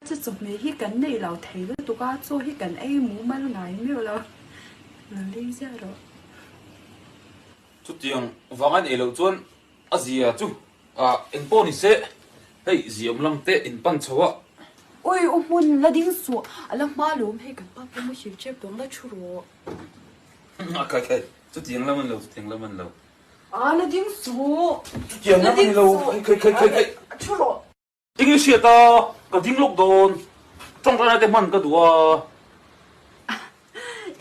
Chu chawhmeh hi kan nei lo thei lutuk a, chaw hi kan ei mumal ngai meuh lo. Lo leng ziah rawh. Chutiang vang a neih loh chuan a zia chu eng pawh ni se, hei ziawm lam te in pan chho a. Ui u hmun la ding suh, a la hma lawm hei kan pa pawh muhil tep tawng la thu rawh. A kai kai, chutiang lam a ni lo, chutiang lam a ni lo. A la ding suh, Chutiang lam a ni lo, kai kai kai kai. Thu rawh. Eng i hriat a, ka ding lawk dawn, tawngtaina te hman ka duh a.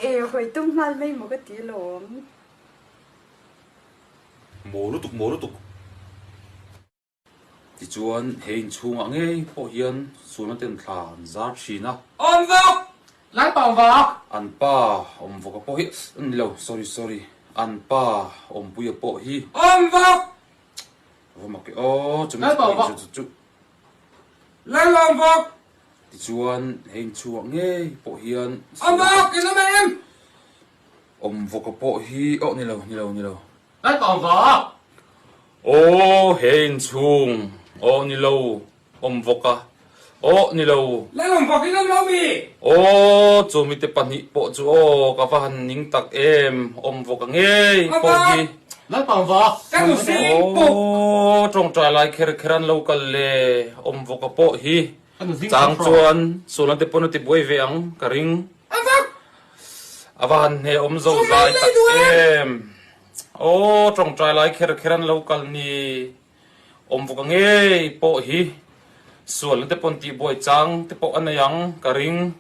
E, hawi tum nghal mai maw ka ti lawm. Maw lutuk, maw lutuk. Tichuan he inchhungah ngei pawh hian sualna ten thla an zar thin a. Awm vawk! Lai pa awm vawk! An pa awm vawka pawh hi, ni lo, sorry, sorry, an pa awmpuia pawh hi. Awm vawk! Va mak e aw, chumi chu ka inzir chu. Lalawm bawk. Tichuan hei inchhuak ngei pawh hian. Awm bawk, in awm em? Awm vawka pawh hi, aw ni lo, ni lo, ni lo. Lalpawm vawk. Aw hei inchhung, aw ni lo. Awm vawk a. Aw, ni lo. Lal awm vawk in awm lo mi? Aw, chu mite pahnih pawh chu aw, ka va han ning tak em, awm vawk a ngei pawh hi. Lalpa awm vawk. Ka nu sing puk. Aw, tawngtai lai kher kher an lo kal le, awm vawk a pawh hi. Chang chuan sualna te pawn a ti buai ve ang ka ring. Awm vawk. A va han hne awm zo zai tak em. Aw, tawngtai lai kher kher an lo kal ni. Awm vawk a ngei pawh hi sualna te pawn tihbuai chang te pawh a nei ang ka ring.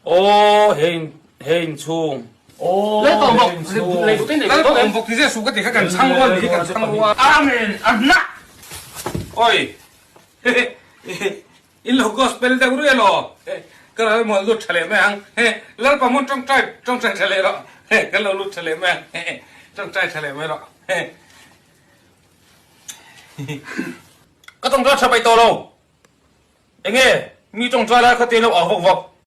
Aw he in he inchhung. Aw he inchhung. Lalpa awm vawk ti zia suh ka ti kha kan chhang rual ni hi kan chhang rual. Amen a hnah. Oi in lo gospel deuh ruih elaw ka ral mual lut tha leh mai ang Lalpa hmun tawngtai tawngtai tha leh rawh kan lo lut tha leh mai ang tawngtai tha leh mai rawh. Ka tawngtai tha paih tawh lo. Enge mi tawngtai lai kha te lo au vak vak.